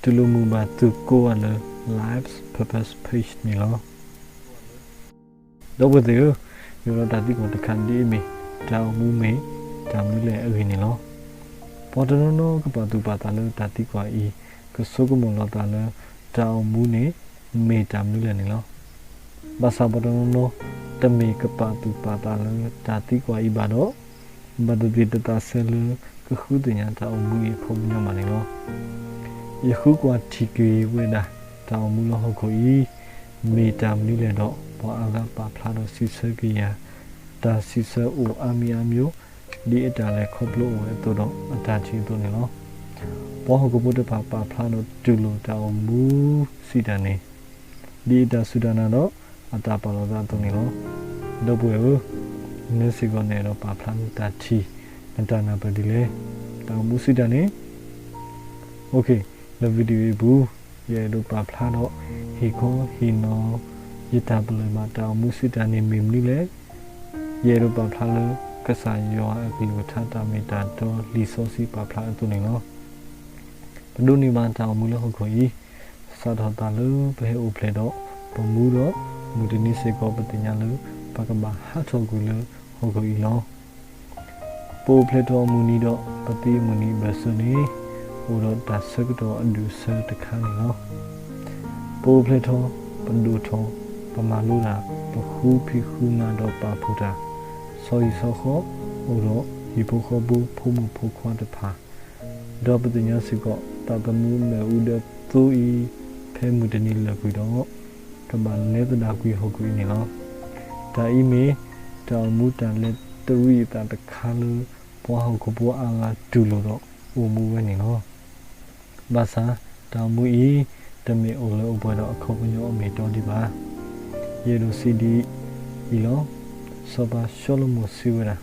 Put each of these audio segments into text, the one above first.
သုလိၣ်မူဘၣ်သုကိးဂၤလၢ Life's Purpose Page န့ၣ်လီၤ. ဒီပုၢ်ဝဲၢ်သ့ၣ်ဧၢ, ယအိၣ်ဒီးတၢ်သံကွၢ်တခါဒ်အံၤမ့ၢ် တၢ်အိၣ်မူမ့ၢ်တၢ်မနုၤလဲၣ်အဂ့ၢ်န့ၣ်လီၤ. ပှၤတနီၤနီၤကပာ်သူၣ်ပာ်သးလၢတၢ်သံကွၢ်အံၤ ကဆိကမိၣ်လီၤသးလၢ တၢ်အိၣ်မူန့ၣ် မ့ၢ်တၢ်မနုၤလဲၣ်န့ၣ်လီၤ. ဘၣ်ဆၣ်ပှၤတနီၤနီၤ တမ့ၢ်ကပာ်သူၣ်ပာ်သးလၢတၢ်သံကွၢ်အံၤဘၣ်ဒီး ဘၣ်သ့ၣ်သ့ၣ်တသးဆၢလၢကဃုသ့ၣ်ညါတၢ်အိၣ်မူအံၤအခီပညီဘၣ်န့ၣ်လီၤ. ယဃုကွၢ်ထံၣ်က့ၤဝဲဒၣ် တၢ်အိၣ်မူလၢဟီၣ်ခိၣ်အံၤ မ့ၢ်တၢ်မနုၤလဲၣ်ဒီး ပှၤအါဂၤပာ်ဖျါဒီးစံးဆၢက့ၤယၤ တၢ်စံးဆၢအိၣ်အါမံၤအါမျိုး ဒ်အတၢ်လဲၤခီဖျိအိၣ်ဝဲအသိးဒီးအတၢ်ထံၣ်အသိးန့ၣ်လီၤ. ပှၤဟီၣ်ခိၣ်ဖိတဖၣ်ပာ်ဖျါဒီးတူၢ်လိာ်တၢ်အိၣ်မူစံးတၢ်န့ၣ် ဒ်အတၢ်စူၢ်တၢ်နာ်ဒီး အတၢ်ပာ်လီၤသးအသိးန့ၣ်လီၤ. ဒီပုၢ်ဝဲၢ်ဧၢ, နစ့ၢ်ကီးနအဲၣ်ဒိးပာ်ဖျါနတၢ်ထံၣ် နတၢ်နၢ်ပၢၢ်ဒ်လဲၣ်. တၢ်အိၣ်မူစံးတၢ်န့ၣ် OK, လၢ video အံၤပူၤ ယအဲၣ်ဒိးပာ်ဖျါဒီး ဟ့ၣ်ခီဟ့ၣ်နီၤ ယတၢ်ပလၢၢ်ဘၣ်တၢ်အိၣ်မူစံးတၢ်န့ၣ်မ့ၢ်မနုၤလဲၣ်. ယအဲၣ်ဒိးပာ်ဖျါလၢ ကစၢ်ယွၤအကလုၢ်ကထါတၢ်မ့ၢ်တၢ်တီလံာ်စီဆှံပာ်ဖျါအသိးန့ၣ်လီၤ. ပဒိးန့ၢ်ဘၣ်တၢ်အိၣ်မူလၢဟီၣ်ခိၣ်အံၤ စးထီၣ်သးလၢပဟဲအိၣ်ဖျဲၣ်ဒီးပမူဒီး မုၢ်တနံၤစ့ၢ်ကီးပသ့ၣ်ညါလၢ ပကဘၣ်ဟးထီၣ်ကွံာ်လၢဟီၣ်ခိၣ်အံၤလီၤ. ပအိၣ်ဖျဲၣ်ထီၣ်မုၢ်နံၤဒီးပသံမုၢ်နံၤအဘၢၣ်စၢၤန့ၣ် အိၣ်ဒီးတၢ်ဆၢကတီၢ်အဒူၣ်အဆၢတခါန့ၣ်လီၤ. ပအိၣ်ဖျဲၣ်ထီၣ်, ပဒိၣ်ထီၣ်, ပမၤလိတၢ်, ပဃုဖံးဃုမၤဒီးပာ်ဖှိၣ်တၢ်, ဆီဟံၣ်ဆီဃီ, အိၣ်ဒီးဟံၣ်ဖိဃီဖိ ဖိမုၣ်ဖိခွါတဖၣ်, ဒီးပသ့ၣ်ညါစ့ၢ်ကီး သးသမူမ့ၣ်အူဒၢသိအံၤ ဖဲမုၢ်တနံၤလၢာ်ကွံာ်ဒီး ကဘၣ်လဲၤသဒၣ်ကွံာ်ဟီၣ်ခိၣ်အံၤန့ၣ်လီၤ. တၢ်အံၤမ့ၢ် တၢ်အိၣ်မူတၢ်လဲၤတရံးအသးတခါလၢ ပှၤဟီၣ်ခိၣ်ဖိအါဂၤတူၢ်လိာ်ဒီးအိၣ်မူဝဲန့ၣ်လီၤ. ဘၣ်ဆၣ် တၢ်အိၣ်မူအံၤ တမ့ၢ်အိၣ်လၢအိၣ်ပှဲၤဒီးအခီပညီအမ့ၢ်အတီဒံးဘၣ်. ယအဲၣ်ဒိးစံးဒ်အံၤလီၤ. စီၤပၤၡလိၤမိၣ်စံးဝဲဒၣ်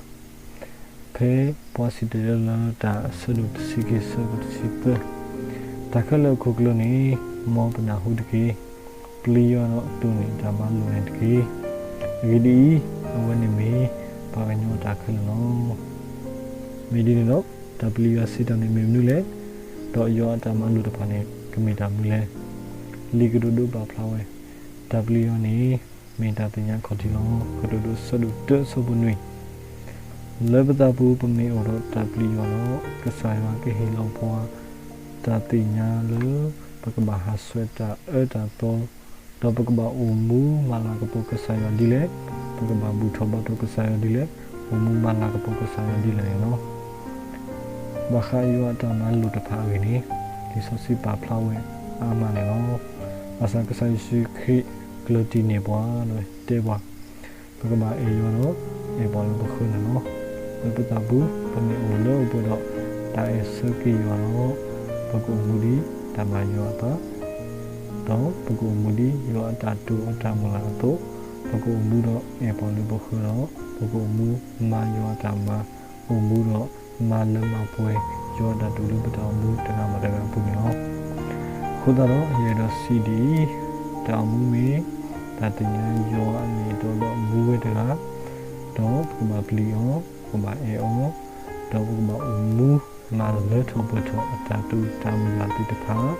ဖဲပှၤစံၣ်တဲၤတဲလီၤတၢ်အဆၢဒိၣ်တဆံခံ ဆၢဖိတဆံသၢ, တၢ်ခဲလၢာ်အခိၣ်ကျၢၢ်န့ၣ် မ်ပနၢ်ဟူတက့ၢ်. ပျံၤယွၤဒီးအတိၢ်န့ၢ်တၢ်မၤလိာ်န့ၣ်တက့ၢ်. အဂ့ၢ်ဒ်အံၤ, အဝဲန့ၣ်မ့ၢ်ပှၤကညီအတၢ်ခဲလၢာ်လီၤ. မ့ၢ်ဒ်န့ၣ်ဒီး တၢ်ပျံၤယွၤစံးတၢ်န့ၣ်မ့ၢ်မနုၤလဲၣ်, ဒီးယွၤအတၢ်မၤလိာ်တဖၣ်န့ၣ် ကမ့ၢ်တၢ်မနုၤလဲၣ်. လံာ်ကတိၤဒိပာ်ဖျါဝဲ, တၢ်ပျံၤယွၤန့ၣ် မ့ၢ်တၢ်သ့ၣ်ညါခီၣ်ထံးလီၤ. ကတိၤဒိ ဆၢဒိၣ်တၢ ဆၢဖိနွံ လၢပသးပူၤပမ့ၢ်အိၣ်ဒီးတၢ်ပျံၤယွၤဒီး ကစၢ်ယွၤကဟ့ၣ်လီၤပှၤ တၢ်သ့ၣ်ညါလၢ ပကဘၣ်ဟးဆှဲးတၢ်အၢတၢ်သီ, ဒီးပကဘၣ်အိၣ်မူမၤလၤကပီၤကစၢ်ယွၤဒ်လဲၣ်, ပကဘၣ်ဘူၣ်ထီၣ်ဘါထီၣ်ကစၢ်ယွၤဒ်လဲၣ်, အိၣ်မူမၤလၤကပီၤကစၢ်ယွၤဒ်လဲၣ်န့ၣ်လီၤ. ဘၣ်ဃးယွၤအတၢ်မၤလိာ်တဖၣ်အဂ့ၢ်န့ၣ် လံာ်စီဆှံပာ်ဖျါဝဲအါမးန့ၣ်လီၤ. ဘၣ်ဆၣ်ကစၢ်ယ့ၣ်ၡူးခရံာ်ကျၢၢ်တံၢ်န့ၢ်ပှၤဒီးတဲပှၤ ပကဘၣ်အဲၣ်ယွၤဒီး အဲၣ်ပှၤလၢပဃၢၤန့ၣ်လီၤ. လၢပသးပူၤ ပမ့ၢ်အိၣ်လၢအိၣ်ပှဲၤဒီး တၢ်အဲၣ်ဆၢက့ၤယွၤဒီး ပကအိၣ်မူဒ်တၢ်ဘၣ်ယွၤအသး, ဒီးပကအိၣ်မူဒ်ယွၤအတၢ်တိာ်အတၢ်မုၢ်လၢ်အသိး, ပကအိၣ်မူဒီးအဲၣ်ပှၤလၢပဃၢၤဒီး ပကအိၣ်မူမၤယွၤအတၢ်မၤ, အိၣ်မူဒီးမၤလၢမၤပှဲၤယွၤအတၢ်တိာ်လၢပတၢ်အိၣ်မူတဂၤဘၣ်တဂၤအပူၤန့ၣ်လီၤ. အဃိသတးဒီး ယအဲၣ်ဒိးစံးဒ်အံၤ, တၢ်အိၣ်မူမ့ၢ်တၢ်သ့ၣ်ညါယွၤအမ့ၢ်အတီလၢအမူဝဲတဂၤ, ဒီးပကဘၣ်ပျံၤအီၤ, ပကဘၣ်အဲၣ်အီၤ, ဒီးပကဘၣ်အိၣ်မူမၤလၢထီၣ်ပှဲၤထီၣ်အတၢ်တိာ်တၢ်မုၢ်လၢ်သ့ၣ်တဖၣ်,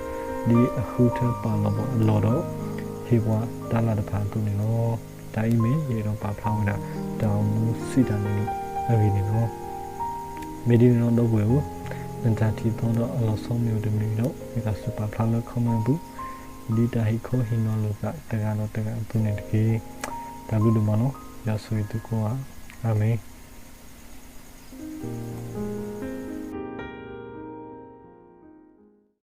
ဒ်အဃုထၢပာ်လီၤပှၤအလီၢ်ဒီး ဟ့ၣ်ပှၤတၢ်လၢ်တဖၣ်အသိးန့ၣ်လီၤ. တၢ်အံၤမ့ၢ်ယအဲၣ်ဒိးပာ်ဖျါဝဲဒၣ် တၢ်အိၣ်မူစံးတၢ်န့ၣ်အဂ့ၢ်န့ၣ်လီၤ. မ့ၢ်ဒ်န့ၣ်ဒီး ဒီပုၢ်ဝဲၢ်ဧၢ, နတၢ်ထံၣ်သီဒီးအလီၤဆီမ့ၢ်အိၣ်တမံၤဒီး မ့ၢ်တၢ်စူၢ်ပာ်ဖျါလၢ comment အပူၤ, ဒ်တၢ်ဟ့ၣ်ခီဟ့ၣ်နီၤလိာ်သးတဂၤဒီးတဂၤအသိးန့ၣ်တက့ၢ်. တၢ်ဘျုးဒိၣ်မးလီၤ. ယွၤဆိၣ်ဂ့ၤသုကိးဂၤ. အၤမ့ၣ်.